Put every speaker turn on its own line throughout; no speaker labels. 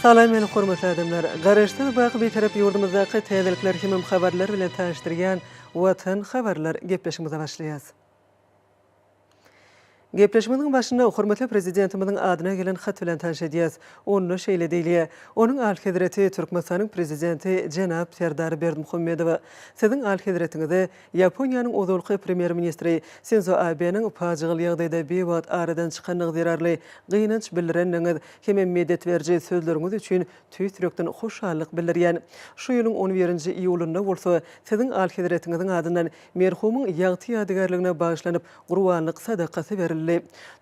Salam meni hormatly adamlar! Garaşsyz baky Bitarap ýurdumyzdaky täzelikler hemem habarlar bilen tanyşdyrýan Watan habarlar gepleşigimize başlaýas. Gepleşigimiziň başynda hormatly Prezidentimiziň adyna gelen hat bilen tanyş edýäs. Onda şeýle diýilýär, Onuň Alyhezreti Türkmenistanyň Prezidenti jenap Serdar Berdimuhamedowa, Siziň Alyhezretiňize Ýaponiýanyň ozalky Premýer-ministri Sinzo Abeniň pajygaly ýagdaýda biwagt aradan çykanlygy zerarly gynanç bildirendigiňiz hemem medet beriji sözleriňiz üçin tüýs ýürekden hoşallyk bildirýän. Şu ýylyň on birinji iýulynda bolsa Siziň Alyhezretiňiziň adyndan Merhumyň ýagty ýadygärligine bagyşlanyp gurbanlyk sadakasy berildi.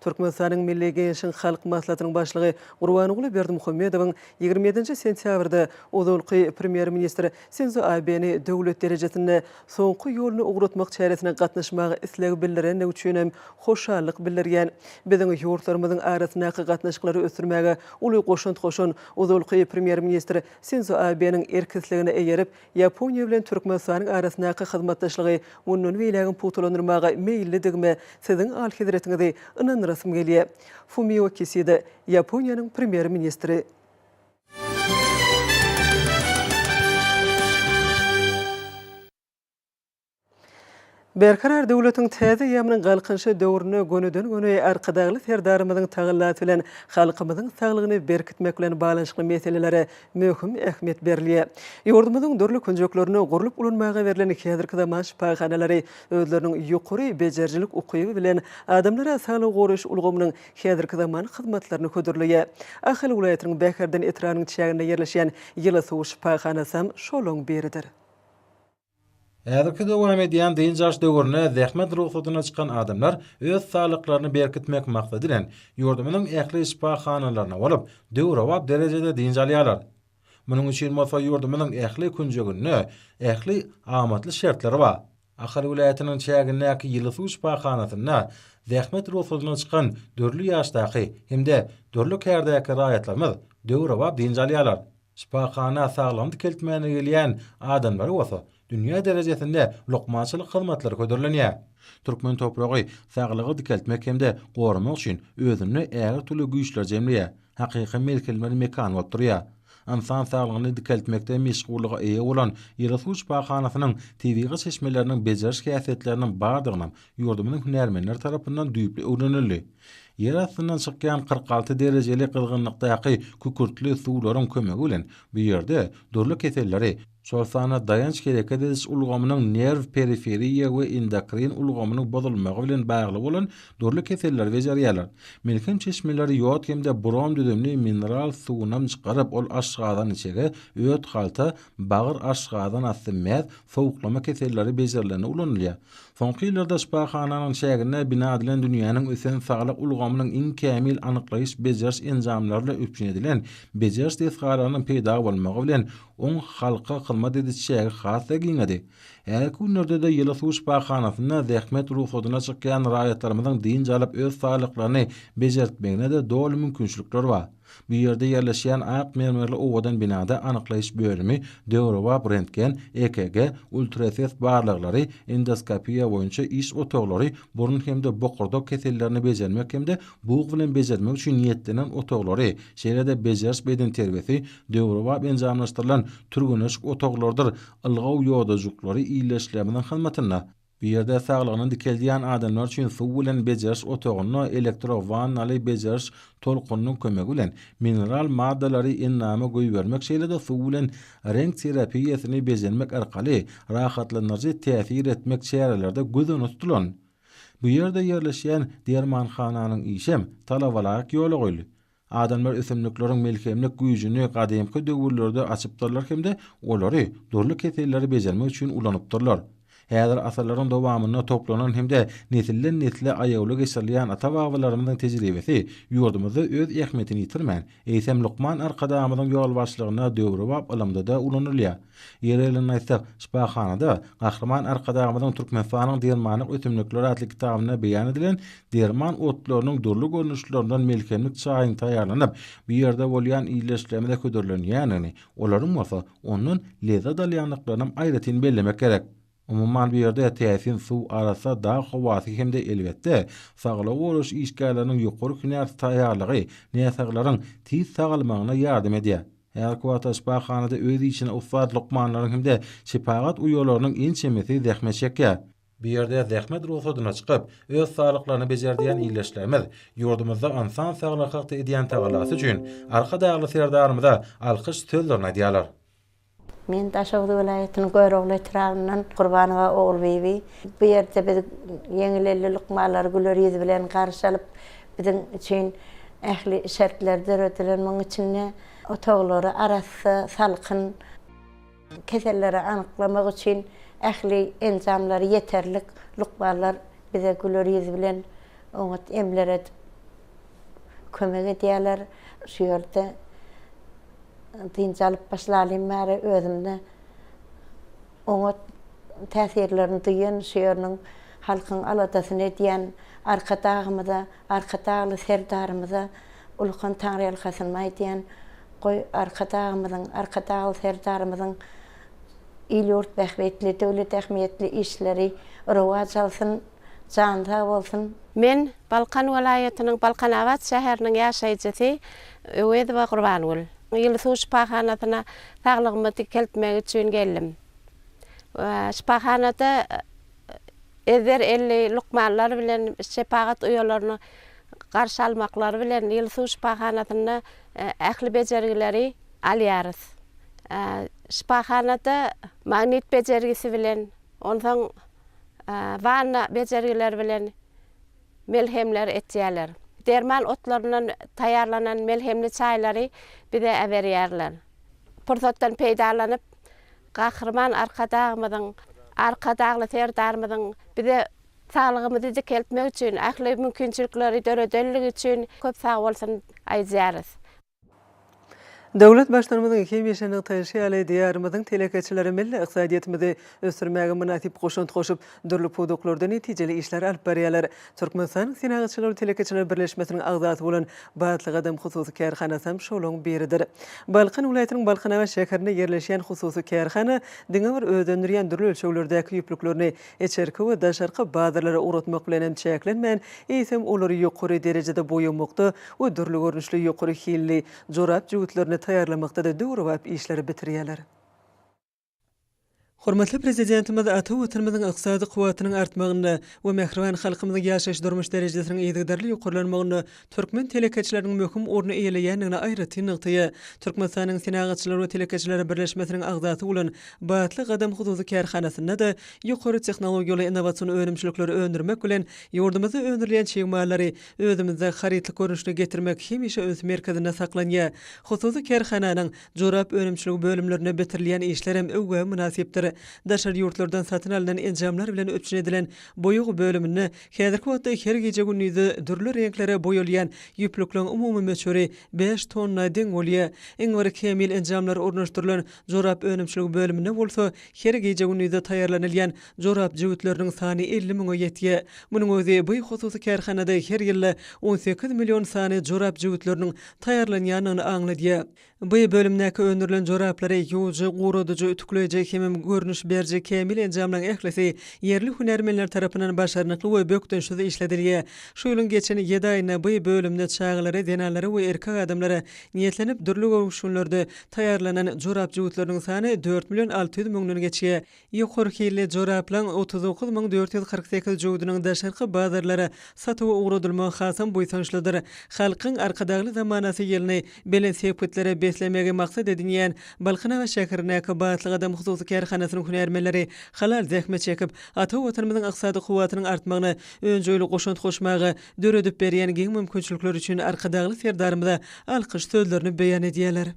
Türkmenistanyň Milli Geňeşiň Halk Maslahatynyň Başlygy Gurbanguly Berdimuhamedowyň 27-nji sentýabrda ozalky Premýer-ministr Sinzo Abeni döwlet derejesinde soňky ýoluna ugratmak çäresine gatnaşmaga isleg bildirendigi üçin hem hoşallyk bildirýän. Biziň ýurtlarymyzyň arasyndaky gatnaşyklary ösdürmäge uly goşant goşan ozalky Premýer-ministr Sinzo Abeniň erk-islegine eýerip, Ýaponiýa bilen Türkmenistanyň arasyndaky hyzmatdaşlygy mundan beýlägem pugtalandyrmaga meýillidigime Siziň Alyhezretiňizi ynandyrasym gelýär. Fumio Kisida, Ýaponiýanyň Premýer-ministri. Berkarar döwletiň täze eýýamynyň Galkynyşy döwründe gönüden-göni Arkadagly Serdarymyzyň tagallasy bilen halkymyzyň saglygyny berkitmek bilen baglanyşykly meselelere möhüm ähmiýet berilýär. Ýurdumyzyň dürli künjeklerinde gurlup ulanmaga berlen häzirki zaman şypahanalary özleriniň ýokary bejerijilik ukyby bilen adamlara saglygy goraýyş ulgamynyň häzirki zaman hyzmatlaryny hödürleýär. Ahal welaýatynyň Bäherden etrabynyň çäginde ýerleşýän Ýyly suw şypahanasam şolaň biridir.
Häzirki dowam edýän dynç alyş döwründe zähmet rugsadyna çykan adamlar öz saglyklaryny berkitmek maksady bilen, ýurdumyzyň ähli şypahanalaryna bolup, döwrebap derejede dynç alýarlar. Munuň üçin bolsa ýurdumyzyň ähli künjeginde ähli amatly şertler bar. Ahal welaýatynyň çägindäki Ýyly suw şypahanasynda zähmet rugsadyna çykan dürli ýaşdaky hem-de dürli kärdäki raýatlarymyz döwrebap dynç alýarlar. Şypahana saglygyny dikeltmäne gelýän adamlara bolsa dünýä derejesinde lukmançylyk hyzmatlary hödürlenýär. Türkmen topragy saglygy dikeltmek hem-de goramak üçin özünde ägirt uly güýçleri jemleýär, hakyky melhemler mekany bolup durýar. Ynsan saglygyny dikeltmekde meşhurlyga eýe bolan Ýyly suw şypahanasynyň tebigy çeşmeleriniň bejeriş häsiýetleriniň bardygynam ýurdumyzyň hünärmenleri tarapyndan düýpli öwrenildi. Ýer astyndan çykýan 46 derejeli gyzgynlykdaky kükürtli suwlaryň kömegi bilen bu ýerde dürli keselleri, şol sanda daýanç-hereket ediş ulgamynyň nerw-periferiýa we endokrin ulgamynyň bozulmagy bilen bagly bolan dürli keselleri bejerýärler. Melhem çeşmeleri ýod hem-de brom düzümli mineral suwunam çykaryp, ol aşgazan-içege, öt halta, bagyr, aşgazan asty mäz, sowuklama keselleri bejerilende ulanylýar. Soňky ýyllarda şypahananyň çäginde bina edilen dünýäniň ösen saglyk ulgamynyň iň kämil anyklaýyş-bejeriş enjamlary bilen üpjün edilen bejeriş desgalarynyň peýda bolmagy bilen oň halka hyzmat ediş çägi has-da giňedi. Häzirki günlerde-de ýyly suw şypahanasynda zähmet rugsadyna çykýan raýatlarymyzyň dynç alyp öz saglyklaryny bejertmegine-de doly mümkinçilikler bar. Bu ýerde ýerleşýän ak mermerli owadan binada anyklaýyş bölümi, döwrebap rentgen, EKG, ultrases barlaglary, endoskopiýa boýunça iş otaglary, burun hem-de bokurdak kesellerini bejermek hem-de bug bilen bejermek üçin niýetlenen otaglary, şeýle-de bejeriş bedenterbiýesi, döwrebap enjamlaşdyrylan türgenleşik otaglarydyr ylgaw ýodajyklary ildeşlerimiziň hyzmatynda. Bu ýerde saglygyny dikeldýän adamlar üçin suw bilen bejeriş otagynda elektrowannaly bejeriş tolkunynyň kömegi bilen mineral maddalary endama goýbermek şeýle-de suw bilen reňk terapiýasyny bejermek arkaly rahatlandyryjy täsir etmek çäreleri-de göz öňünde tutulan. Bu ýerde ýerleşýän dermanhananyň işem talabalaýyk ýola goýuldy. Adamlar ösümlikleriň melhemlik güýjüni gadymky döwürlerde açypdyrlar hem-de olary dürli keselleri bejermek üçin ulanypdyrlar. Häzir asyrlaryň dowamynda toplanan hem-de nesilden-nesle aýawly geçirilýän ata-babalarymyzyň tejribesi ýurdumyzda öz ähmiýetini ýitirmän, eýsem lukman Arkadagymyzyň ýolbaşçylygynda döwrebap ylymda-da ulanylýar. Ýeri gelende aýtsak, şypahanada Gahryman Arkadagymyzyň Türkmenistanyň dermanlyk ösümlikleri atly kitabynda beýan edilen derman otlarynyň dürli görnüşlerinden melhemlik çaýyň taýýarlanyp, bu ýerde bolýan ildeşlerimize hödürlenýändigini, olaryň bolsa ondan lezzet alýandyklarynam aýratyn bellemek gerek. Umuman, bu ýerde täsin suw, arassa dag howasy hem-de elbetde, saglygy goraýyş işgärleriniň ýokary hünär taýýarlygy näsaglaryň tiz sagalmagyna ýardam edýär. Häzirki wagtda şypahanada öz işine ussat lukmanlaryň hem-de şepagat uýalarynyň ençemesi zähmet çekýär. Bu ýerde zähmet rugsadyna çykyp, öz saglyklaryny bejerdýän ildeşlerimiz ýurdumyzda ynsan saglygy hakda edýän tagallasy üçin Arkadagly Serdarymyza alkyş sözlerini aýdýarlar.
Men Daşoguz welaýatynyň Görogly etrabyndan Gurbanowa Ogulbibi. Bu ýerde biz ýeňil elli lukmanlary güler ýüz bilen garşy alyp, biziň üçin ähli şertler döredilen. Munuň içinde otaglary arassa, salkyn, keselleri anyklamak üçin ähli enjamlary ýeterlik. Lukmanlar bize güler ýüz bilen oňat emler edip kömek edýärler. Şu ýerde Dynç alyp başlalym bäri özümde oňat täsirlerini duýan, şu ýeriniň halkyň aladasyny edýän Arkadagymyza, Arkadagly Serdarymyza ulukan taňryýalkasynymy aýdýan. Goý, Arkadagymyzyň, Arkadagly Serdarymyzyň il-ýurt bähbitli, döwlet ähmiýetli işleri rowaç alsyn, jany sag bolsun!
Men Balkan welaýatynyň Balkanabat şäheriniň ýaşaýjysy Öwezowa Gurbangül. Ýyly suw şypahanasyna saglygymy dikeltmek üçin geldim. Şypahanada ezber elli lukmanlar bilen şepagat uýalaryny garşy almaklary bilen ýyly suw şypahanasynda ähli bejergileri alýarys. Şypahanada magnit bejergisi bilen, onsoň wanna bejergileri bilen melhemler etýärler. Derman otlaryndan taýýarlanan melhemli çaýlary bize äberýärler. Pursatdan peýdalanyp, Gahryman Arkadagymyzyň, Arkadagly Serdarymyzyň bize saglygymyzy dikeltmek üçin ähli mümkinçilikleri döredenligi üçin köp sagbolsun aýdýarys.
Döwlet Baştutanymyzyň hemişe nygtaýşy ýaly, Diýarymyzyň telekeçileri milli ykdysadyýetimizi ösdürmäge mynasyp goşant goşup, dürli pudaklarda netijeli işleri alyp barýarlar. Türkmenistanyň Senagatçylar we telekeçiler birleşmesiniň agzasy bolan Batly gadam hususy kärhanasy hem şolaryň biridir. Balkan welaýatynyň Balkanabat şäherinde ýerleşýän hususy kärhana diňe bir öz öndürýän dürli ölçeglerdäki ýüplüklerini içerki we daşarky bazarlara ugratmak bilen hem çäklenmän, eýsem, olary ýokary derejede boýamakda we dürli görnüşli ýokary hilli jorap jübütlerini taýýarlamakda-da döwrebap işleri bitirýärler. Hormatly Prezidentimiz ata Watanymyzyň ykdysady kuwwatynyň artmagynda we mähriban halkymyzyň ýaşaýyş-durmuş derejesiniň yzygiderli ýokarlanmagynda türkmen telekeçileriniň möhüm orny eýeleýändigini aýratyn nygtaýar. Türkmenistanyň Senagatçylar we telekeçiler birleşmesiniň agzasy bolan Batly gadam hususy kärhanasynda-da ýokary tehnologiýaly innowasion önümçilikleri öndürmek bilen, ýurdumyzda öndürilýän çig mallary özümizde harytlyk görnüşine getirmek hemişe üns merkezinde saklanýar. Hususy kärhananyň jorap önümçiligi bölümlerinde bitirilýän işler hem öwgä mynasypdyr. Daşary ýurtlardan satyn alnan enjamlar bilen üpjün edilen boýag bölüminde häzirki wagtda her gije-gündizde dürli reňklere boýalýan ýüplükleň umumy möçberi bäş tonna deň bolýar. Iň bir kämil enjamlar ornaşdyrylan Jorap önümçiligi bölüminde bolsa her gije-gündizde taýýarlanylýan jorap jübütleriniň sany 50 müňe ýetýär. Munuň özi bu hususy kärhanada her ýylda 18 million sany jorap jübütleriniň taýýarlanýandygyny aňladýar. Bu bölümdäki öndürilen joraplary ýuwujy, guradyjy, ütükleýji hemem görnüş beriji kämil enjamlaryň ählisi ýerli hünärmenler tarapyndan başarnykly we bökdençsiz işledilýär. Şu ýylyň geçen ýedi aýynda bu bölümde çagalara, zenanlara we erkek adamlara niýetlenip dürli göwüşginlerde Taýýarlanan jorap jübütleriniň sany 4 million 600 müňden geçýär. Ýokary hilli joraplaryň 39 448 jübüdiniň daşarky bazarlara satuwa ugradylmagy hasam buýsançlydyr. Halkyň Arkadagly zamanasy ýylyny belent sepgitlere beslemegi maksat edinýän Balkanabat şäherindäki Batly gadam hususy kärhanasynyň hünärmenleri halal zähmet çekip, ata Watanymyzyň ykdysady kuwwatynyň artmagyna önjeýli goşant goşmaga döredip berýän giň mümkinçilikleri üçin Arkadagly Serdarymyza alkyş sözlerini beýan edýärler.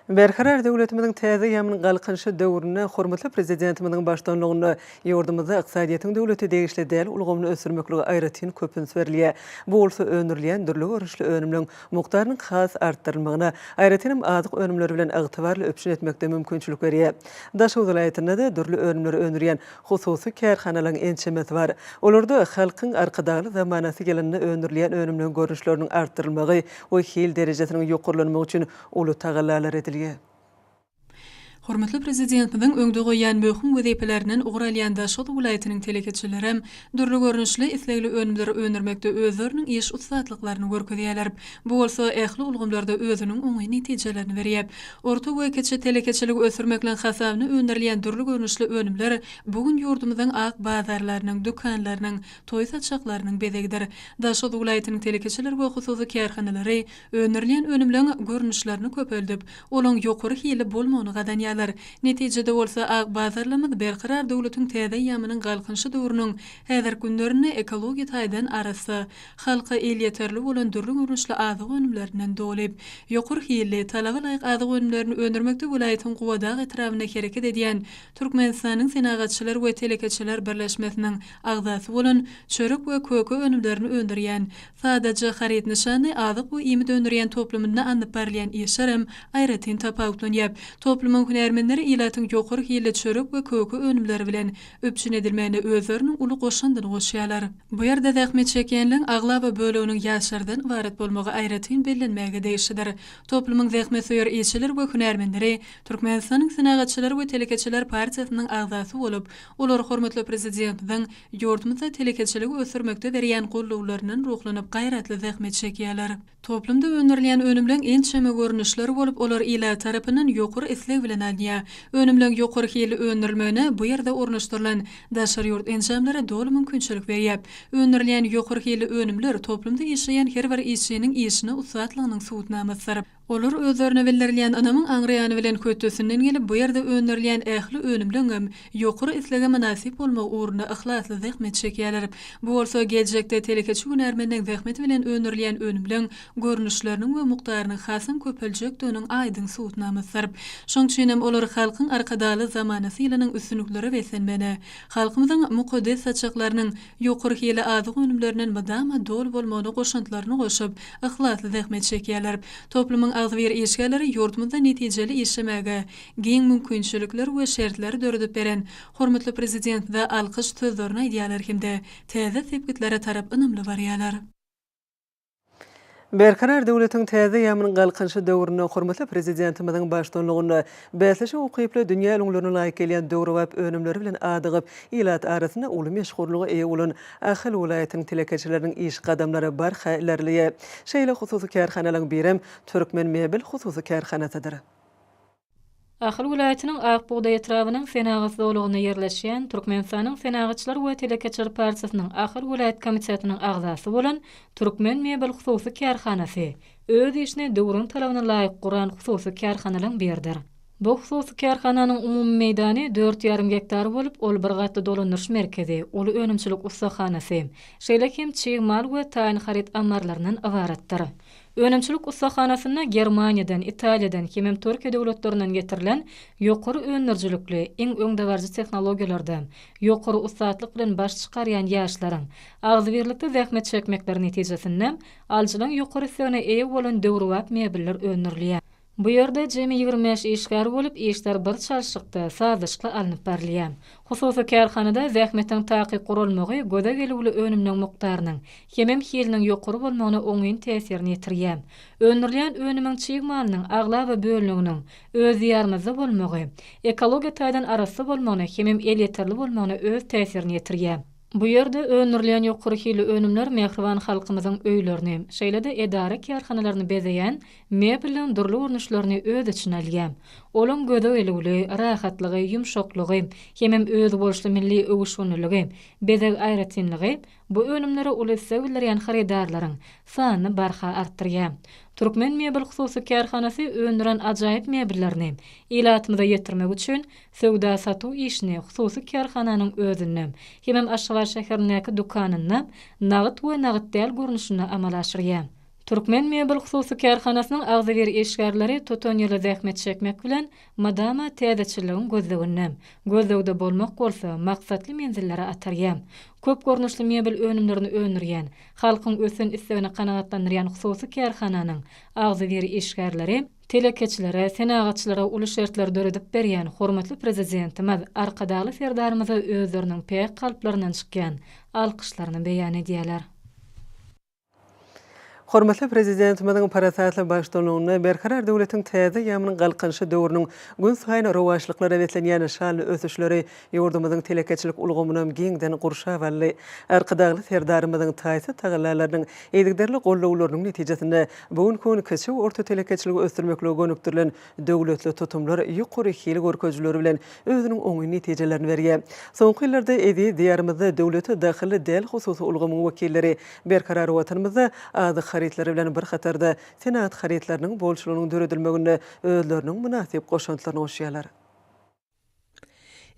Berkarar döwletimiziň täze eýýamynyň Galkynyşy döwründe hormatly Prezidentimiziň baştutanlygynda ýurdumyzda ykdysadyýetiň döwlete degişli däl ulgamyny ösdürmeklige aýratyn köp üns berilýär. Bu bolsa öndürilýän dürli görnüşli önümleň mukdarynyň has artdyrylmagyna, aýratyn hem azyk önümleri bilen ygtybarly üpjün etmekde mümkinçilik berýär. Daşoguz welaýatynda-da dürli önümleri öndürýän Hususy kärhanalaryň ençemesi bar. Olarda Halkyň Arkadagly zamanasy ýylynda öndürilýän önümleriň görnüşleriniň artdyrylmagy we hil derejesiniň ýokarlanmagy üçin uly tagallalar edilýär.
Hormatly Prezidentimiziň öňde goýýan möhüm wezipelerinden ugur alýan Daşoguz welaýatynyň telekeçilerem dürli görnüşli islegli önümleri öndürmekde özleriniň iş ussatlyklaryny görkezýärler. Bu bolsa ähli ulgamlarda özüniň oňyn netijelerini berýär. Orta we kiçi telekeçiligi ösdürmekligiň hasabyna öndürilýän dürli görnüşli önümler bu gün ýurdumyzyň ak bazarlarynyň, dükanlarynyň, toý saçaklarynyň bezegidir. Daşoguz welaýatynyň telekeçiler we hususy kärhanalary Öndürilýän önümleň görnüşlerini köpeldip, olaň ýokary hilli bolmagyny gazanýarlar. Netijede bolsa, ak bazarlarymyz Berkarar döwletiň täze eýýamynyň Galkynyşy döwrüniň häzirki günlerinde ekologiýa taýdan arassa, halka elýeterli bolan dürli görnüşli azyk önümlerinden doly. Ýokary hilli, talaba laýyk azyk önümlerini öndürmekde welaýatyň Gubadag etrabynda hereket edýän Türkmenistanyň Senagatçylar we telekeçiler birleşmesiniň agzasy bolan çörek we köke önümlerini öndürýän Sadaja haryt nyşanly azyk we iýmit öndürýän toplumynda alnyp barylýan işlerem aýratyn tapawutlanýar. Toplumyň hünärmenleri ilatyň ýokary hilli çörek we köke önümleri bilen üpjün edilmegine özleriniň uly goşandyny goşýarlar. Bu ýerde zähmet çekýänleň aglaba böleginiň ýaşlardan ybarat bolmagy aýratyn bellenmäge degişlidir. Toplumyň zähmetsöýer işçileri we hünärmenleri Türkmenistanyň Senagatçylar we telekeçiler partiýasynyň agzasy bolup, olar hormatly Prezidentimiziň Ýurdumyzda telekeçiligi ösdürmekde berýän gollawlaryndan ruhlanyp gaýratly zähmet çekýärler. Toplumda öndürilýän önümleň ençeme görnüşleri bolup, olar ilat tarapyndan ýokary isleg bilen alynýar. Önümleň ýokary hilli öndürilmegine bu ýerde ornaşdyrylan daşary ýurt enjamlary doly mümkinçilik berýär. Öndürilýän ýokary hilli önümler toplumda işleýän her bir işçiniň işine ussatlygynyň subutnamasydyr. Olar özlerine bildirilýän ynamyň aňry ýany bilen hötdesinden gelip, bu ýerde öndürilýän ähli önümleňem ýokary islege mynasyp bolmagy ugrunda yhlasly zähmet çekýärler. Bu bolsa geljekde telekeçi hünärmenleň zähmeti bilen öndürilýän önümleň görnüşleriniň we mukdarynyň hasam köpeljekdiginiň aýdyň subutnamasydyr. Şoň üçinem olar Halkyň Arkadagly zamanasy ýylynyň üstünliklere beslenmegine, halkymyzyň mukaddes saçaklarynyň Ýokary hilli azyk önümlerinden mydama doly bolmagyna goşantlaryny goşup, yhlasly zähmet çekýärler. Toplumyň agzybir işgärleri ýurdumyzda netijeli işlemäge giň mümkinçilikler we şertleri döredip beren hormatly Prezidentimize alkyş sözlerini aýdýarlar hem-de täze sepgitlere tarap ynamly barýarlar.
Berkarar döwletiň täze eýýamynyň Galkynyşy döwründe hormatly Prezidentimiziň baştutanlygynda bäsleşige ukyply, dünýä ülňülerine laýyk gelýän döwrebap önümleri bilen adygyp, ilat arasynda uly meşhurlyga eýe bolan Ahal welaýatynyň telekeçileriniň iş gadamlary barha ilerleýär. Şeýle hususy kärhanalaryň birem Türkmen mebel hususy kärhanasydyr.
Ahal welaýatynyň Ak bugdaý etrabynyň senagat zolagynda ýerleşýän Türkmenistanyň Senagatçylar we telekeçiler partiýasynyň Ahal welaýat komitetiniň agzasy bolan Türkmen mebel hususy kärhanasy öz işini döwrüň talabyna laýyk guran hususy kärhanalaryň biridir. Bu hususy kärhananyň umumy meýdany dört ýarym gektar bolup, ol bir gatly dolandyryş merkezi, uly önümçilik ussahanasy, şeýle hem çig mal we taýyn haryt ammarlaryndan ybaratdyr. Önümçilik ussahanasynda Germaniýadan, Italiýadan hemem Türkiýe döwletlerinden getirilen ýokary öndürijilikli, iň öňdebaryjy tehnologiýalarda ýokary ussatlyk bilen baş çykarýan ýaşlaryň agzybirlikde zähmet çekmekleri netijesinde alyjylaryň ýokary islegine eýe bolan döwrebap mebeller öndürilýär. Bu ýerde jemi 25 işgär bolup, işler bir çalşykda, sazlaşykly alnyp barylýar. Hususy kärhanada zähmetiň takyk guralmagy göze gelüwli önümleň mukdarynyň hemem hiliniň ýokary bolmagyna oňyn täsirini ýetirýär. Öndürilýän önümiň çig malynyň aglaba bölüniginiň öz diýarymyzda bolmagy, ekologiýa taýdan arassa bolmagyna hemem elýeterli bolmagyna öz täsirini ýetirýär. Bu ýerde öndürilýän ýokary hilli önümler mähriban halkymyzyň öýlerini, şeýle-de edara-kärhanalaryny bezeýän mebelliň dürli görnüşlerini öz içine alýar. Olaň göze gelüwli, rahatlygy, ýumşaklygy hemem özboluşly milli öwüşginliligi, bezeg aýratynlygy bu önümlere uly isleg bildirýän hyrydarlaryň sanyny barha artdyrýar. Türkmen mebel hususy kärhanasy öndüren ajaýyp mebellerini ilatymyza ýetirmek üçin Söwda-satuw işini hususy kärhananyň özünde hemem Aşgabat şäherindäki dükanynda nagt we nagt däl görnüşinde amala aşyrýar. Türkmen mebel hususy kärhanasynyň agzybir işgärleri tutanýerli zähmet çekmek bilen, mydama täzeçilligiň gözleginde. Gözlegde bolmak bolsa, maksatly menzillere atarýar. Köp görnüşli mebel önümlerini öndürýän, halkyň ösen islegini kanagatlandyrýan hususy kärhananyň agzybir işgärleri, Telekeçilere, senagatçylara uly şertleri döredip berýän hormatly Prezidentimiz Arkadagly Serdarymyza özleriniň päk kalplaryndan çykýan alkyşlaryny beýan edýärler.
Hormatly Prezidentimiziň parasatly baştutanlygynda Berkarar döwletiň täze eýýamynyň Galkynyşy döwrüniň günsaýyn rowaçlyklara beslenýän şanly ösüşleri ýurdumyzyň telekeçilik ulgamynam giňden gurşap aldy. Arkadagly Serdarymyzyň taýsyz tagallalarynyň, yzygiderli gollawlarynyň netijesinde bu günki gün kiçi we orta telekeçiligi ösdürmeklige gönükdirilen döwletli tutumlar ýokary hil görkezijileri bilen özüniň oňyn netijelerini berýär. Soňky ýyllarda eziz Diýarymyzda döwlete dahylly däl hususy ulgamyň wekilleri Berkarar Watanymyzda azyk harytlary bilen bir hatarda, senagat harytlarynyň bolçulygynyň döredilmeginde özleriniň mynasyp goşantlaryny goşýarlar.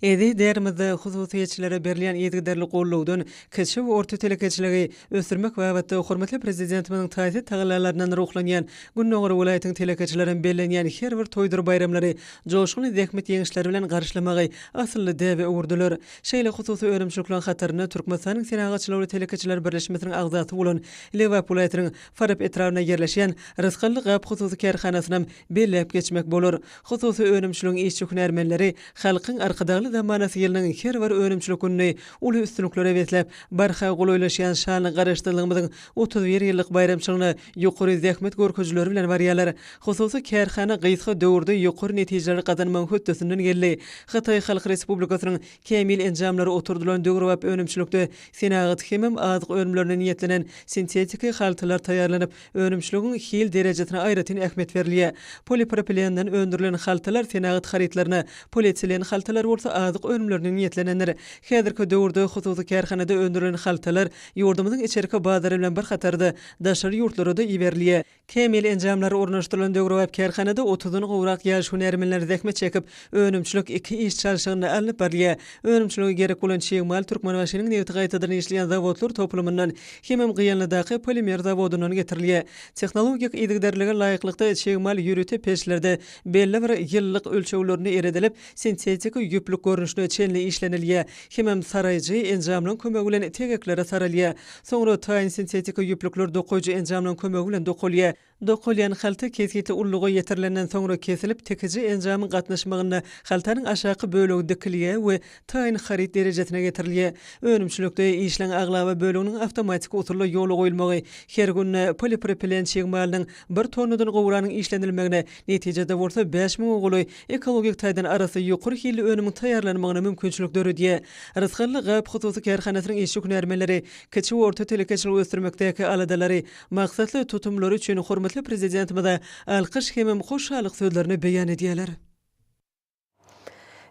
Eziz Diýarymyzda hususyýetçilere berilýän yzygiderli gollawdan kiçi we orta telekeçiligi ösdürmek babatda hormatly Prezidentimiziň taýsyz tagallalaryndan ruhlanýan Gündogar welaýatyň telekeçilerem bellenýän her bir toýdur baýramlary joşgunly zähmet ýeňişleri bilen garşylamagy asylly däbe öwürdiler. Şeýle hususy önümçilikleriň hatarynda Türkmenistanyň Senagatçylar we telekeçiler birleşmesiniň agzasy bolan Lebap welaýatynyň Farap etrabynda ýerleşýän Rysgally gap hususy kärhanasynam belläp geçmek bolar. Hususy önümçiligiň işçi-hünärmenleri Halkyň Arkadagly zamanasy ýylynyň her bir önümçilik gününi uly üstünliklere besläp, barha golaýlaşýan şanly Garaşsyzlygymyzyň 31 ýyllyk baýramçylygyna ýokary zähmet görkezijileri bilen barýarlar. Hususy kärhana gysga döwürde ýokary netijeleri gazanmagyň hötdesinden geldi. Hytaý Halk Respublikasynyň kämil enjamlary oturdylan döwrebap önümçilikde senagat hemem azyk önümlerine niýetlenen sintetiki haltalar taýýarlanyp, önümçiligiň hil derejesine aýratyn ähmiýet berilýär. Polipropilenden öndürilen haltalar senagat harytlaryna, polietilen haltalar bolsa azyk önümlerine niýetlenendir. Häzirki döwürde hususy kärhanada öndürilen haltalar ýurdumyzyň içerki bazary bilen bir hatarda, daşary ýurtlara-da iberilýär. Kämil enjamlar ornaşdyrylan döwrebap kärhanada otuzdan gowrak ýaş hünärmenler zähmet çekip, önümçilik iki iş çalşygynda alnyp barylýar. Önümçilige gerek bolan çig mal Türkmenbaşynyň nebiti gaýtadan işleýän zawodlar toplumyndan hemem Gyýanlydaky polimer zawodyndan getirilýär. Tehnologik yzygiderlige laýyklykda çig mal ýörite peçlerde belli bir ýylylyk ölçeglerinde eredilip, sintetiki ýüplük görnüşine çenli işlenilýär hemem saraýjy enjamlaryň kömegi bilen tegeklere saralýar. Soňra taýyn sintetiki ýüplükler dokaýjy enjamlaryň kömegi bilen dokalýar. Dokalýan halta kesgitli ululyga ýetirilenden soňra kesilip, tikiji enjamyň gatnaşmagynda haltanyň aşaky bölegi dikilýär we taýyn haryt derejesine getirilýär. Önümçilikde işleň aglaba böleginiň awtomatiki usulda ýola goýulmagy, her günde polipropilen çig malynyň bir tonnadan gowragynyň işlenilmegine, netijede bolsa bäş müňe golaý ekologik taýdan arassa ýokary hilli önümiň taýýarlanmagyna mümkinçilik döredýär. Rysgally gap hususy kärhanasynyň işçi-hünärmenleri kiçi we orta telekeçiligi ösdürmekdäki aladalary, maksatly tutumlary üçin hormatly Prezidentimize alkyş hemem hoşallyk sözlerini beýan edýärler.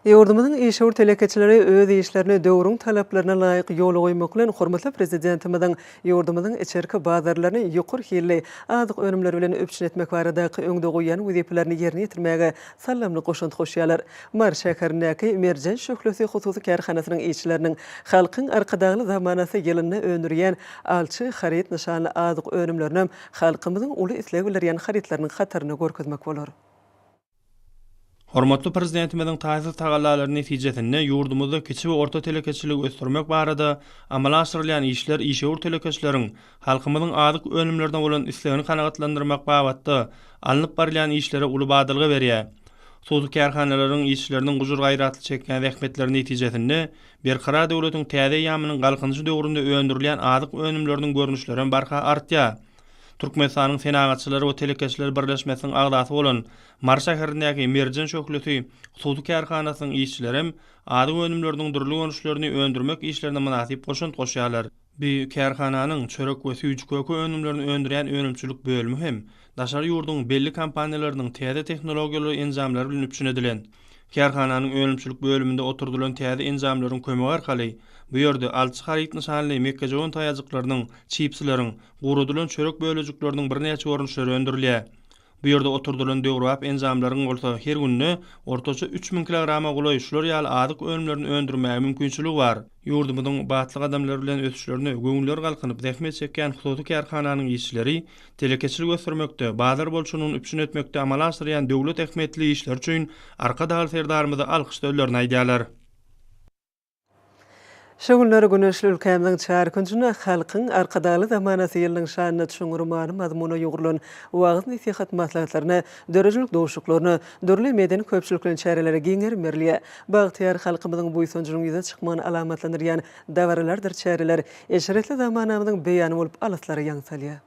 Ýurdumyzyň işewür telekeçileri öz işlerini döwrüň talaplaryna laýyk ýola goýmak bilen, hormatly Prezidentimiziň ýurdumyzyň içerki bazarlaryny ýokary hilli azyk önümleri bilen üpjün etmek baradaky öňde goýýan wezipelerini ýerine ýetirmäge saldamly goşant goşýarlar. Mary şäherindäki Merjen şöhlesi hususy kärhanasynyň işçileriniň Halkyň Arkadagly zamanasy ýylynda öndürýän Alçy haryt nyşanly azyk önümlerinem halkymyzyň uly isleg bildirýän harytlarynyň hatarynda görkezmek bolar.
Hormatly Prezidentimiziň taýsyz tagallalary netijesinde ýurdumyzda kiçi we orta telekeçiligi ösdürmek barada amala aşyrylýan işler işewür telekeçileriň halkymyzyň azyk önümlerine bolan islegini kanagatlandyrmak babatda alnyp barylýan işlere uly badalga berýär. Hususy kärhanalaryň işçileriniň gujur-gaýratly çekýän zähmetleri netijesinde Berkarar döwletiň täze eýýamynyň Galkynyşy döwründe öndürilýän azyk önümleriniň görnüşlerem barha artýar. Türkmenistanyň Senagatçylar we telekeçiler birleşmesiniň agzasy bolan Mary şäherindäki Merjen şöhlesi hususy kärhanasynyň işçilerem azyk önümleriniň dürli görnüşlerini öndürmek işlerine mynasyp goşant goşýarlar. Bu kärhananyň çörek we süýji-köke önümlerini öndürýän önümçilik bölümi hem daşary ýurduň belli kompaniýalarynyň täze tehnologiýaly enjamlary bilen üpjün edilen. Kärhananyň önümçilik bölüminde oturdylan täze enjamlaryň kömegi arkaly bu ýerde Alçy haryt nyşanly mekgejöwen taýajyklarynyň, çipsileriň, guradylan çörek bölejikleriniň birnäçe görnüşleri öndürilýär. Bu ýerde oturdylan döwrebap enjamlaryň bolsa her günde ortaça 3000 kilograma golaý şular ýaly azyk önümlerini öndürmäge mümkinçiligi bar. Ýurdumyzyň batly gadamlar bilen ösüşlerine göwünleri galkynyp zähmet çekýän hususy kärhananyň işçileri telekeçiligi ösdürmekde, bazar bolçulygyny üpjün etmekde amala aşyrýan döwlet ähmiýetli işleri üçin Arkadagly Serdarymyza alkyş sözlerini aýdýarlar.
Şu günler güneşli ülkämiziň çar künjünde Halkyň Arkadagly zamanasy ýylynyň şanyna çuňňur many-mazmuna ýugrulan wagyz-nesihat maslahatlaryna, döredijilik duşuşyklaryna, dürli medeni-köpçülikleýin çärelere giň gerim berilýär. Bagtyýar halkymyzyň buýsanjynyň ýüze çykmagyny alamatlandyrýan dabaralardyr çäreler eşretli zamanamyzyň beýany bolup alyslara ýaň salýar.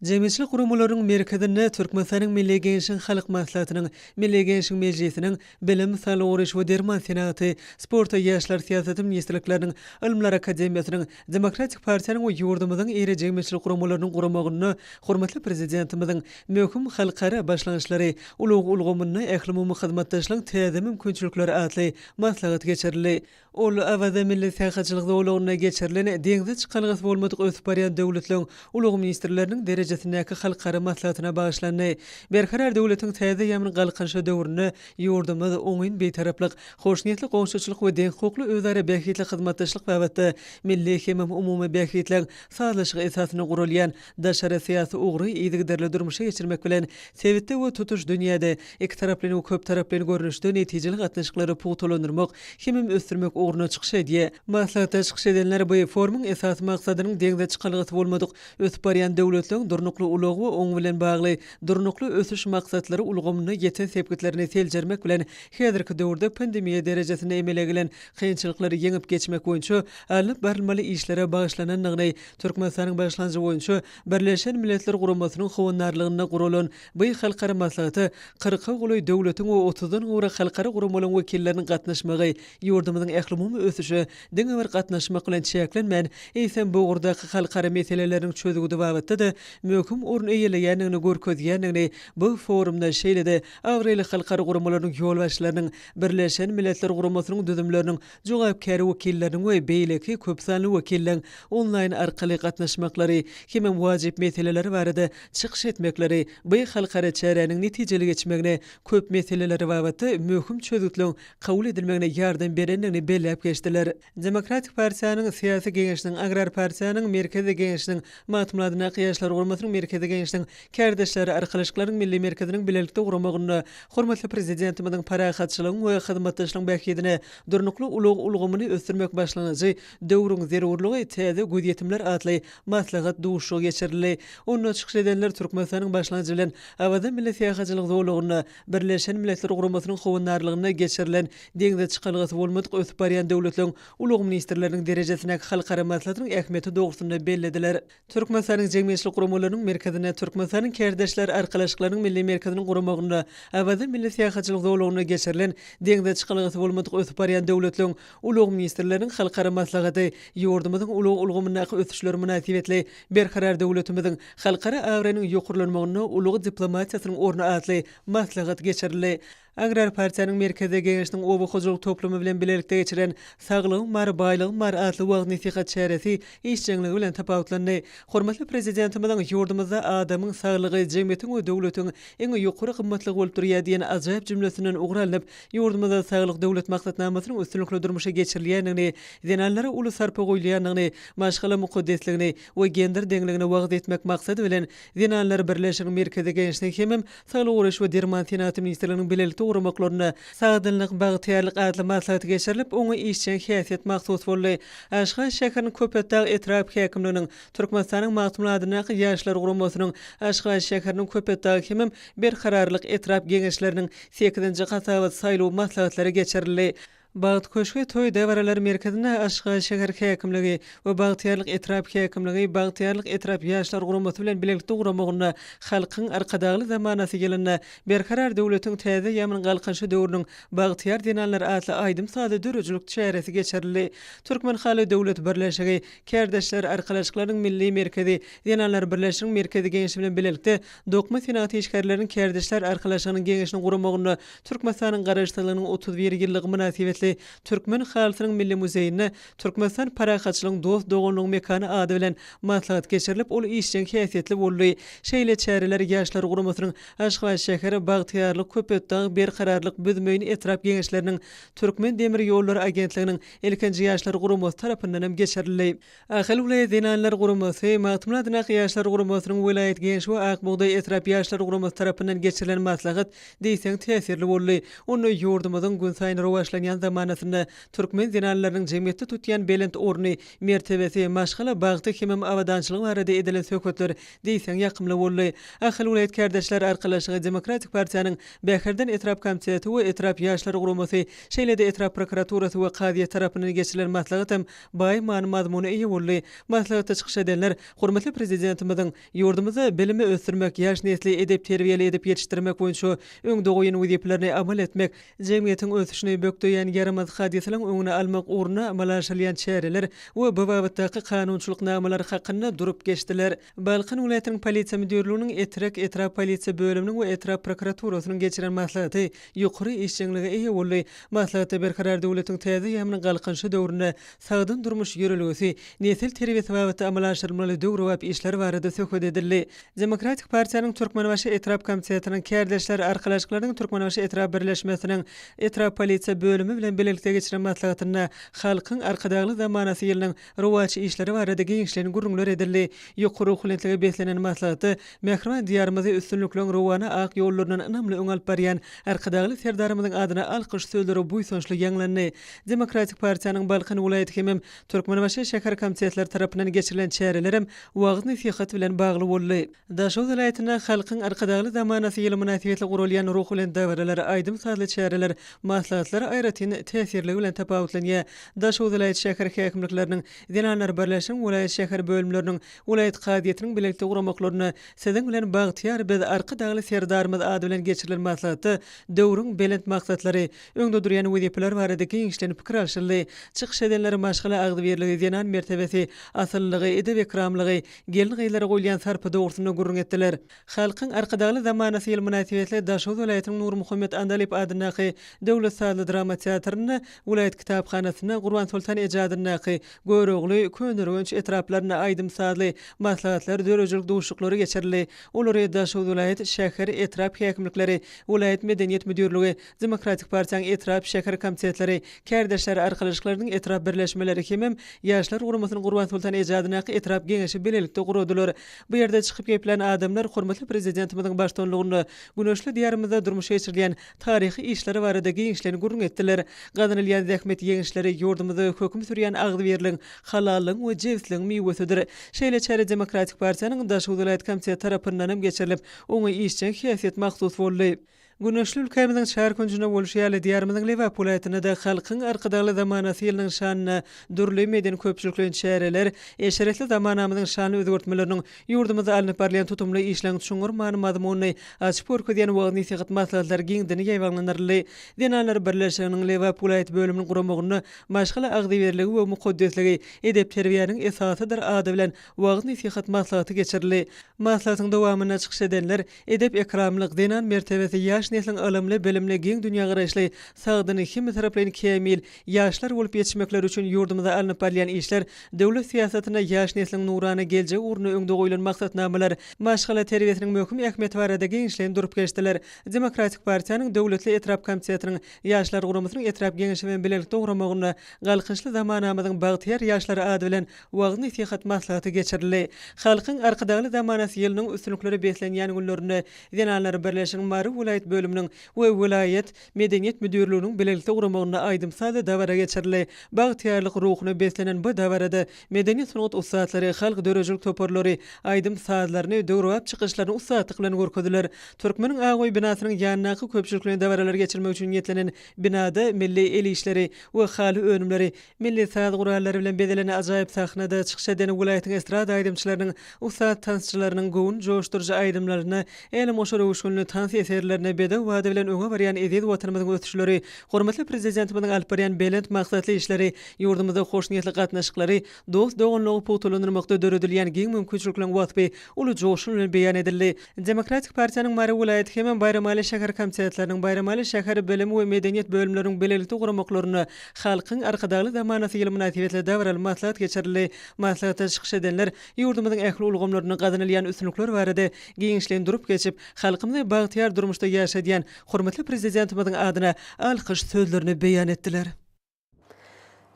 Jemgyýetçilik guramalarynyň merkezinde Türkmenistanyň Milli Geňeşiň Halk Maslahatynyň, Milli Geňeşiň Mejlisiniň, Bilim, saglygy goraýyş we derman senagaty, Sport we ýaşlar syýasaty ministrlikleriniň, Ylymlar akademiýasynyň, Demokratik partiýanyň we ýurdumyzyň iri jemgyýetçilik guramalarynyň guramagynda hormatly Prezidentimiziň möhüm halkara başlangyçlary, ulag ulgamynda ählumumy hyzmatdaşlygyň täze mümkinçilikleri atly maslahat geçirildi. Ol Awaza milli syýahatçylyk zolagynda geçirilen deňze çykalgasy bolmadyk ösüp barýan döwletleriň ulag ministrleriniň derejesindäki halkara maslahatyna bagyşlandy. Berkarar döwletiň täze eýýamynyň Galkynyşy döwründe ýurdumyz oňyn Bitaraplyk, hoşniýetli goňşuçylyk we deňhukukly özara bähbitli hyzmatdaşlyk babatda milli hemem umumy bähbitleriň sazlaşygy esasynda guralýan daşary syýasy ugry yzygiderli durmuşa geçirmek bilen, sebitde we tutuş dünýäde ikitaraplaýyn we köptaraplaýyn görnüşde netijeli gatnaşyklary pugtalandyrmak hemem ösdürmek ugrunda çykyş edýär. Maslahatda çykyş edenler bu forumyň esasy maksadynyň deňze çykalgasy bolmadyk ösüp barýan döwletleriň durnukly ulag we oň bilen bagly Durnukly ösüş maksatlary ulgamynda ýeten sepgitlerini seljermek bilen, häzirki döwürde pandemiýa derejesinde emele gelen kynçylyklary ýeňip geçmek boýunça alnyp barylmaly işlere bagyşlanandygyny, Türkmenistanyň başlangyjy boýunça Birleşen Milletler Guramasynyň howandarlygynda guralan bu halkara maslahata kyrka golaý döwletiň we otuzdan gowrak halkara guramalaryň wekilleriniň gatnaşmagy ýurdumyzyň ählumumy ösüşe diňe bir gatnaşmak bilen çäklenmän, eýsem, bu ugurdaky halkara meseleleriniň çözgüdi babatda-da möhüm orun eýeleýändigini görkezýändigini bu forumda şeýle-de abraýly halkara guramalarynyň ýolbaşçylarynyň, Birleşen Milletler Guramasynyň düzümleriniň jogapkär wekilleriniň we beýleki köpsanly wekilleň onlaýn arkaly gatnaşmaklary hemem wajyp meseleler barada çykyş etmekleri bu halkara çäräniň netijeli geçmegine, köp meseleler babatda möhüm çözgütleň kabul edilmegine ýardam berendigini belläp geçdiler. Demokratik partiýanyň Syýasy geňeşiniň, Agrar partiýanyň Merkezi geňeşiniň, Magtymguly adyndaky Ýaşlar guramasynyň Merkezi geňeşiniň, Kärdeşler arkalaşyklarynyň Milli merkeziniň bilelikde guramagynda hormatly Prezidentimiziň parahatçylygyň we hyzmatdaşlygyň bähbidine durnukly ulag ulgamyny ösdürmek başlangyjy Döwrüň zerurlygy, täze gözýetimler atly maslahat duşuşygy geçirildi. Onda çykyş edenler Türkmenistanyň başlangyjy bilen Awaza milli syýahatçylyk zolagynda Birleşen Milletler Guramasynyň howandarlygynda geçirilen deňze çykalgasy bolmadyk ösüp barýan döwletleriň ulag ministrleriniň derejesindäki halkara maslahatynyň ähmiýeti dogrusynda bellediler. Türkmenistanyň Jemgyýetçilik guramalarynyň merkezinde Türkmenistanyň Kärdeşler arkalaşyklarynyň milli merkeziniň guramagynda Awaza milli syýahatçylyk zolagynda geçirilen deňze çykalgasy bolmadyk ösüp barýan döwletleriň ulag ministrleriniň halkara maslahaty ýurdumyzyň ulag ulgamyndaky ösüşler mynasybetli Berkarar döwletimiziň halkara abraýynyň ýokarlanmagynda ulag diplomatiýasynyň orny atly maslahat geçirildi. Agrar partiýanyň Merkezi Geňeşiniň oba hojalyk toplumy bilen bilelikde geçiren Saglygym bar, baýlygym bar atly wagyz-nesihat çäresi işjeňligi bilen tapawutlandy. Hormatly Prezidentimiziň ýurdumyzda adamyň saglygy jemgyýetiň we döwletiň iň ýokary gymmatlygy bolup durýar diýen ajaýyp jümlesinden ugur alnyp, ýurdumyzda Saglyk Döwlet maksatnamasynyň üstünlikli durmuşa geçirilýändigini, zenanlara uly sarpa goýulýandygyny, maşgala mukaddesligini we gender deňligini wagyz etmek maksady bilen, Zenanlar birleşiginiň Merkezi Geňeşiniň hemem Saglygy goraýyş we derman senagaty ministrliginiň bilelikde guramaklarynda Sagdynlyk, bagtyýarlyk atly maslahat geçirilip, oňa işjeň häsiýet mahsus boldy. Aşgabat şäheriniň Köpetdag etrap häkimliginiň, Türkmenistanyň Magtymguly adyndaky Ýaşlar guramasynyň Aşgabat şäheriniň Köpetdag hemem Berkararlyk etrap Geňeşleriniň sekizinji hasabat saýlaw maslahatlary geçirildi. Bagt köşgi toý dabaralar merkezinde Aşgabat şäher häkimligi we Bagtyýarlyk etrap häkimligi Bagtyýarlyk etrap Ýaşlar guramasy bilen bilelikde guramagynda Halkyň Arkadagly zamanasy ýylynda Berkarar döwletiň täze eýýamynyň Galkynyşy döwrüniň bagtyýar zenanlary atly aýdym-sazly döredijilik çäresi geçirildi. Türkmenhaly döwlet birleşigi, Kärdeşler arkalaşyklarynyň Milli merkezi, Zenanlar birleşiginiň Merkezi Geňeşi bilen bilelikde Dokma senagaty işgärleriniň Kärdeşler arkalaşygynyň Geňeşiniň guramagynda Türkmenistanyň Garaşsyzlygynyň 31 ýyllygy mynasybetli Türkmen halysynyň milli muzeýinde Türkmenistan parahatçylygyň, dost-doganlygyň mekany ady bilen maslahat geçirilip, ol işjeň häsiýetli boldy. Şeýle çäreler Ýaşlar guramasynyň Aşgabat şäheri, Bagtyýarlyk, Köpetdag, Berkararlyk, Büzmeýin etrap Geňeşleriniň, Türkmendemirýollary agentliginiň Ilkinji Ýaşlar guramasy tarapyndan hem geçirildi. Ahal welaýat Zenanlar guramasy, Magtymguly adyndaky Ýaşlar guramasynyň welaýat Geňeşi we Ak bugdaý etrap Ýaşlar guramasy tarapyndan geçirilen maslahat diýseň täsirli boldy. Onda ýurdumyzyň günsaýyn rowaçlanýan. zamanasynda türkmen zenanlarynyň jemgyýetde tutýan belent orny, mertebesi, maşgala bagty hemem abadançylygy barada edilen söhbetler diýseň ýakymly boldy. Ahal welaýat Kärdeşler arkalaşygy Demokratik partiýanyň Bäherden etrap komiteti we etrap Ýaşlar guramasy, şeýle-de etrap prokuraturasy we kazyýet tarapyndan geçirilen maslahat hem baý many-mazmuna eýe boldy. Maslahatda çykyş edenler hormatly Prezidentimiziň ýurdumyzda bilimi ösdürmek, ýaş nesli edep-terbiýeli edip ýetişdirmek boýunça öňde goýan wezipelerini amal etmek, jemgyýetiň ösüşini bökdeýän ýaramaz hadysalaryň öňüni almak ugrunda amala aşyrylýan çäreler we bu babatdaky kanunçylyk namalary hakynda durup geçdiler. Balkan welaýatynyň Polisiýa müdirliginiň Etrek etrap polisiýa bölüminiň we etrap prokuraturasynyň geçiren maslahaty ýokary işjeňlige eýe boldy. Maslahatda Berkarar döwletiň täze eýýamynyň Galkynyşy döwründe sagdyn durmuş ýörelgesi, nesil terbiýesi babatda amala aşyrylmaly döwrebap işler barada söhbet edildi. Demokratik partiýanyň Türkmenbaşy etrap komitetiniň, Kärdeşler arkalaşyklarynyň Türkmenbaşy etrap birleşmesiniň etrap polisiýa bölümi bilen bilelikde geçiren maslahatynda Halkyň Arkadagly zamanasy ýylynyň rowaç işleri barada giňişleýin gürrüňler edildi. Ýokary ruhubelentlige beslenen maslahatda mähriban Diýarymyzy üstünlikleriň rowana ak ýollaryndan ynamly öňe alyp barýan Arkadagly Serdarymyzyň adyna alkyş sözleri buýsançly ýaňlandy. Demokratik partiýanyň Balkan welaýaty hemem Türkmenbaşy şäher komitetleri tarapyndan geçirilen çärelerem wagyz-nesihat bilen bagly boldy. Daşoguz welaýatynda Halkyň Arkadagly zamanasy ýyly mynasybetli guralýan ruhubelent dabaralar, aýdym-sazly çäreler, maslahatlar aýratyn täsirligi bilen tapawutlanýar. Daşoguz welaýat şäher häkimlikleriniň, Zenanlar birleşiginiň welaýat şäher bölümleriniň, welaýat kazyýetiniň bilelikde guramaklarynda Siziň bilen bagtyýar biz Arkadagly Serdarymyz ady bilen geçirilen maslahatda döwrüň belent maksatlary, öňde durýan wezipeler barada giňişleýin pikir alşyldy. Çykyş edenler maşgala agzybirligi, zenan mertebesi, asyllylygy, edep-ekramlygy, gelin-gyzlara goýulýan sarpa dogrusynda gürrüň etdiler. Halkyň Arkadagly zamanasy ýyly mynasybetli Daşoguz welaýatynyň Nurmuhammet Andalyp adyndaky döwlet sazly drama teatrynda, welaýat kitaphanasynda, Gurbansoltan eje adyndaky, Görogly, Köneürgenç etraplarynda aýdym-sazly maslahatlar, döredijilik duşuşyklary geçirildi. Olary Daşoguz welaýat, şäher, etrap häkimlikleri, welaýat medeniýet müdirligi, Demokratik partiýanyň etrap, şäher komitetleri, kärdeşler arkalaşyklarynyň etrap birleşmeleri hemem Ýaşlar guramasynyň Gurbansoltan eje adyndaky etrap Geňeşi bilelikde guradylar. Bu ýerde çykyp geplän adamlar hormatly Prezidentimiziň baştutanlygynda güneşli Diýarymyzda durmuşa geçirilýän taryhy işler barada giňişleýin gürrüň etdiler. Gazanylýan zähmet ýeňişleri ýurdumyzda höküm sürýän agzybirligiň, halallygyň we jebisligiň miwesidir. Şeýle çäre Demokratik partiýanyň Daşoguz welaýat komiteti tarapyndan hem geçirilip, oňa işjeň häsiýet mahsus boldy. Güneşli ülkämiziň çar künjünde bolşy ýaly, Diýarymyzyň Lebap welaýatynda-da Halkyň Arkadagly zamanasy ýylynyň şanyna dürli medeni-köpçülikleýin çäreler, eşretli zamanamyzyň şanly özgertmeleriniň, ýurdumyzda alnyp barylýan tutumly işleň çuňňur many-mazmunyny açyp görkezýän wagyz-nesihat maslahatlary giňden ýaýbaňlandyryldy. Zenanlar birleşiginiň Lebap welaýat bölüminiň guramagynda Maşgala agzybirligi we mukaddesligi edep-terbiýäniň esasydyr ady bilen wagyz-nesihat maslahaty geçirildi. Maslahatyň dowamynda çykyş edenler Edep-ekramlyk, zenan mertebesi, ýaş nesliň ylymly, bilimli, giň dünýägaraýyşly, sagdyn, hemmetaraplaýyn kämil ýaşlar bolup ýetişmekleri üçin ýurdumyzda alnyp barylýan işler, döwlet syýasatynda ýaş nesliň nurana geljegi ugrunda öňde goýlan maksatnamalar, maşgala terbiýesiniň möhüm ähmiýeti barada giňişleýin durup geçdiler. Demokratik partiýanyň Döwletli etrap komitetiniň Ýaşlar guramasynyň etrap Geňeşi bilen bilelikde guramagynda Galkynyşly zamanamyzyň bagtyýar ýaşlary ady bilen wagyz-nesihat maslahaty geçirildi. Halkyň Arkadagly zamanasy ýylynyň üstünliklere beslenýän günlerinde Zenanlar birleşiginiň Mary welaýat bölüminiň we welaýat Medeniýet müdirliginiň bilelikde guramagynda aýdym-sazly dabara geçirildi. Bagtyýarlyk ruhuna beslenen bu dabarada medeniýet-sungat ussatlary, halk döredijilik toparlary aýdym-sazlaryny, döwrebap çykyşlaryny ussatlyk bilen görkezdiler. Türkmeniň Ak öýi binasynyň ýanyndaky köpçülikleýin dabaralary geçirmek üçin niýetlenen binada milli el işleri we haly önümleri, Milli saz gurallary bilen bezelen ajaýyp sahnada çykyş eden welaýatyň estrada aýdymçylarynyň, ussat tansçylarynyň göwün joşduryjy aýdymlaryna, älemgoşar öwüşginli tans eserlerine bedew bady bilen öňe barýan eziz Watanymyzyň ösüşleri, hormatly Prezidentimiziň alyp barýan belent maksatly işleri, ýurdumyzda hoşniýetli gatnaşyklary, dost-doganlygy pugtalandyrmakda döredilýän giň mümkinçilikleriň waspy uly joşgun bilen beýan edildi. Demokratik partiýanyň Mary welaýat hemem Baýramaly şäher komitetleriniň, Baýramaly şäher bilim we medeniýet bölümleriniň bilelikde guramaklarynda Halkyň Arkadagly zamanasy ýyly mynasybetli dabaraly maslahat geçirildi. Maslahatda çykyş edenler ýurdumyzyň ähli ulgamlarynda gazanylýan üstünlikler barada giňişleýin durup geçip, halkymyzy bagtyýar durmuşda ýaşadýan hormatly Prezidentimiziň adyna alkyş sözlerini beýan etdiler.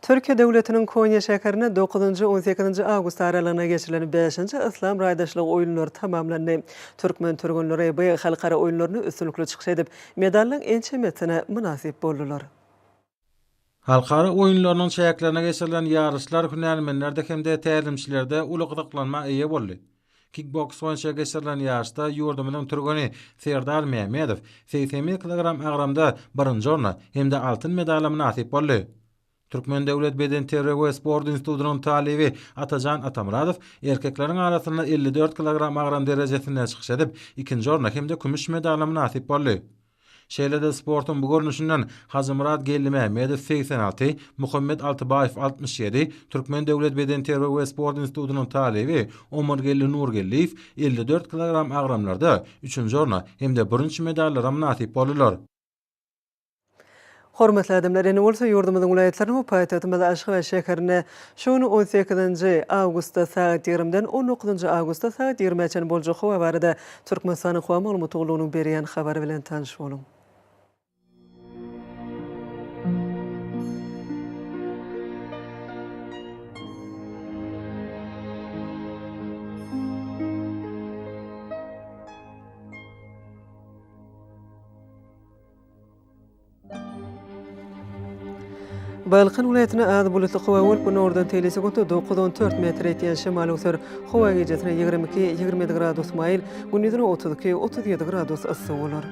Türkiýe döwletiniň Konýa şäherinde dokuzynjy, on sekizinji awgust aralygynda geçirilen bäşinji Yslam raýdaşlygy oýunlary tamamlandy. Türkmen türgenleri bu halkara oýunlarynda üstünlikli çykyş edip, medallaryň ençemesine mynasyp boldular.
Halkara oýunlarynyň çäklerinde geçirilen ýaryşlar hünärmenlerde hem-de tälimçilerde uly gyzyklanma eýe boldy. Kikboks boýunça geçirilen ýaryşda ýurdumyzyň türgeni Serdar Mämmedow 81 kilogram agramda birinji orna hem-de altyn medala mynasyp boldy. Türkmen döwlet bedenterbiýe we sport institutynyň talyby Atajan Atamyradow erkekleriň arasynda 54 kilogram agram derejesinde çykyş edip, ikinji orna hem-de kümüş medala mynasyp boldy. Şeýle-de sportuň bu görnüşinden Hajymyrat Geldimämmedow 86, Muhammet Altybaýew 67, Türkmen döwlet bedenterbiýe we sport institutynyň talyby Omargeldi Nurgeldiýew 54 kilogram agramlarda üçünji orna hem-de bürünç medallara mynasyp boldular.
Hormatly adamlar, indi bolsa ýurdumyzyň welaýatlarynda we paýtagtymyz Aşgabat şäherinde şu gün on sekizinji awgustda sagat ýigrimiden on dokuzynjy awgustda sagat ýigrimä çenli boljak howa barada Türkmenistanyň Howa maglumat gullugynyň berýän habary bilen tanyş boluň. Balkan welaýatynda az bulutly howa bolup, günordan teýli sekuntda 9-14 metr ýetýän şemal öwser. Howa gijesine 22, 27 gradus maýyl, gündizine 32, 37 gradus yssy bolar.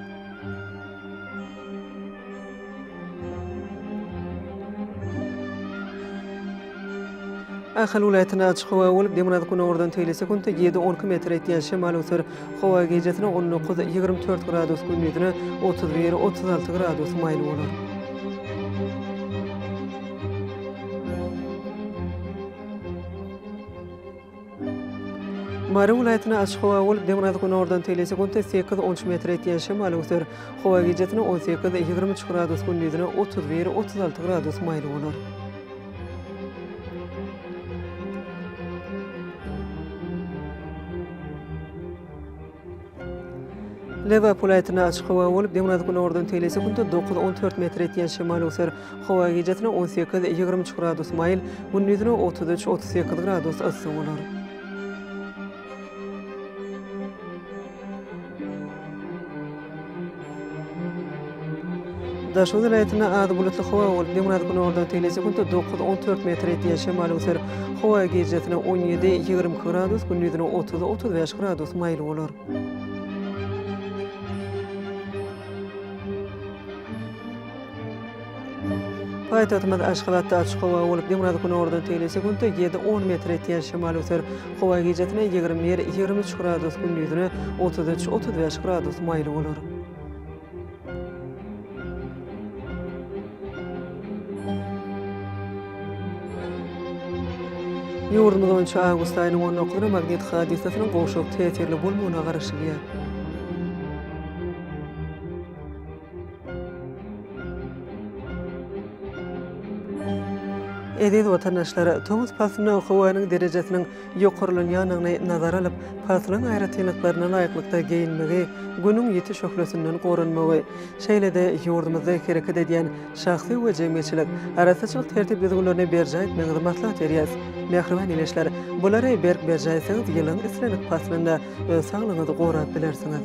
Ahal welaýatynda açyk howa bolup, demirgazyk-günordan teýli sekuntda ýedi-on iki metr ýetýän şemal öwser. Howa gijesine 19, 24 gradus, gündizine 31, 36 gradus maýyl bolar. Mary welaýatynda açyk howa bolup, demirgazyk-günordan teýli sekuntda sekiz-on üç metr ýetýän şemal öwser. Howa gijesine 18, 23 gradus, gündizine 31, 36 gradus maýyl bolar. Lebap welaýatynda açyk howa bolup, demirgazyk-günordan teýli sekuntda dokuz-on dört metr ýetýän şemal öwser. Howa gijesine 18, 23 gradus maýyl, gündizine 33, 38 gradus yssy bolar. Daşoguz welaýatynda az bulutly howa bolup, demirgazyk-günordan teýli sekuntda dokuz-on dört metr ýetýän şemal öwser. Howa gijesine 17, 22 gradus, gündizine 30, 35 gradus maýyl bolar. Paýtagtymyz Aşgabatda açyk howa bolup, demirgazyk-günordan teýli sekuntda ýedi-on metr ýetýän şemal öwser. Howa gijesine 21, 23 gradus, gündizine 33, 35 gradus maýyl bolar. Ýurdumyz boýunça awgust aýynyň on dokuzyna magnit hadysasynyň gowşak täsirli bolmagyna garaşylýar. Eziz watandaşlar, tomus paslynda howanyň derejesiniň ýokarlanýandygyny nazara alyp, paslyň aýratynlyklaryna laýyklykda geýinmegi, Günüň ýiti şöhlesinden goranmagy, şeýle-de ýurdumyzda hereket edýän şahsy we jemgyýetçilik arassaçylyk tertip-düzgünlerini berjaý etmegiňizi maslahat berýäris. Mähriban ildeşler, bulary berk berjaý etseňiz, ýylyň islendik paslynda öz saglygyňyzy gorap bilersiňiz.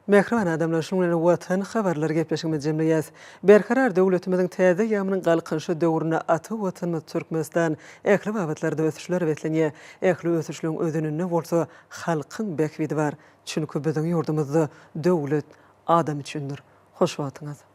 Mähriban adamlar, şunuň bilen Watan habarlary gepleşigimizi jemleýäs. Berkarar döwletimiziň täze eýýamynyň Galkynyşy döwründe ata Watanymyz Türkmenistan ähli babatlarda ösüşlere beslenýär. Ähli ösüşleriň özeninde bolsa halkyň bähbidi bar. Çünki biziň ýurdumyzda döwlet adam üçindir. Hoş wagtyňyz!